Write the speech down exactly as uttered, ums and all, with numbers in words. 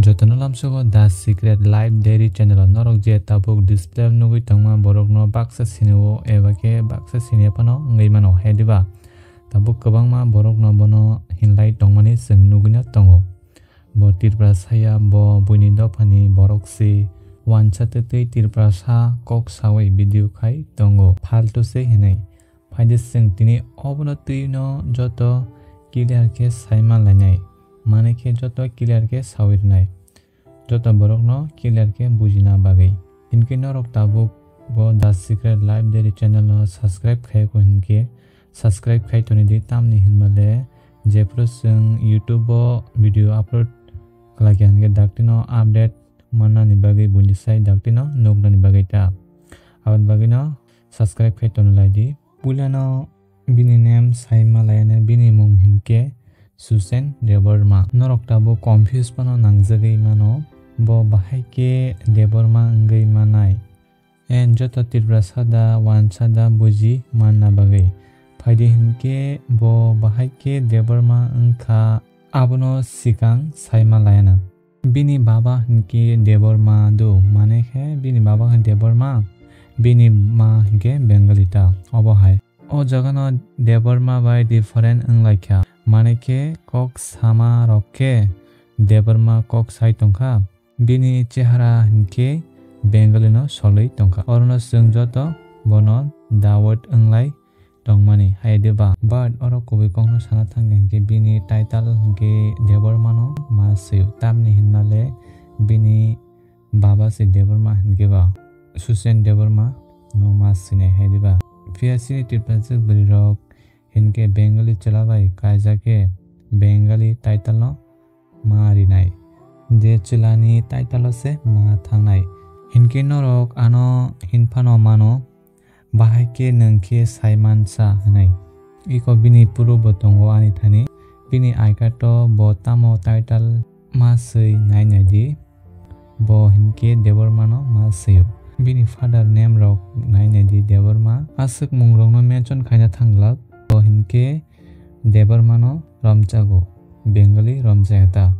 Jotono lamsogo The Secret Life Diary channel o norok je tabuk display o nugwi tongma borokno baksa sinio eba khe baksa sinia phano wngwi mano, hai diba? Tabuk kwbangma borokno bono hinlai tongmani chwng nugwino tongo. Bo Tiprasa ya, bo buini dophani borok se, wansa twtwi Tiprasa kok sawi video khai tongo, phaltu se hinwi. Phaidi chwng tini obono twino joto clear khe saima lainai, mane khe joto clear khe sawi rwnai, joto borokno clear khe bujina bagwi. Hinkhe norok tabuk bo The Secret Life Diary channel no subscribe khayakho hinkhe subscribe khai toni di, tamni hinmale jephru chwng YouTube o video upload khlai kha hinkhe daktino update mannani bagwi buini sai daktino nuknani bagwi ta. Aboni bagwino subscribe khai toni lai di. Puilano bini name saima laiyano, bini mung hinkhe Susen Debbarma. Norok tabuk confuse phano nangjagwi mano, bo bahai khe Debbarma wngwi manai. En joto Tiprasa da, wansa da buji manna bagwi. Phaidi hinkhe bo bahai khe Debbarma wngkha, abono swkang saima laiyano. Bini baba hinkhe Debbarma do, mane khe bini baba khe Debbarma, bini ma hinkhe Bengali ta. Obo hai. O jagano Debbarma bai different wnglaikha, mane khe kok sama rok khe Debbarma kok sai tongkha, bini chehara hinkhe Bengali no solwi tongkha. Orono chwng joto bono Dawod wnglai tongmani, hai diba? But oro kubui kokno sana thangkha hinkhe bini title hinkhe Debbarma no ma swio, tamni hinmale bini baba se Debbarma hinkhe ba Susen Debbarma no ma swinai, hai diba? Phiya chini Tiprasa bwrwi rok hinkhe Bengali chwla bai kaijak khe Bengali title no ma rinai, je chwlani title o se ma thangnai. Hinkhe norok ano hinphano mano, bahai khe nwng khe sai mansa hwnwi. Iko bini proof bo tongo ani thani. Bini I card o bo tamo title ma swi nai nai di. Bo hinkhe Debbarma no ma swio. Bini father name rok nai nai di Debbarma. Aswk mung rok no mention khaina thang glak. Bo hinkhe Debbarma no romchago, Bengali romchaya ta.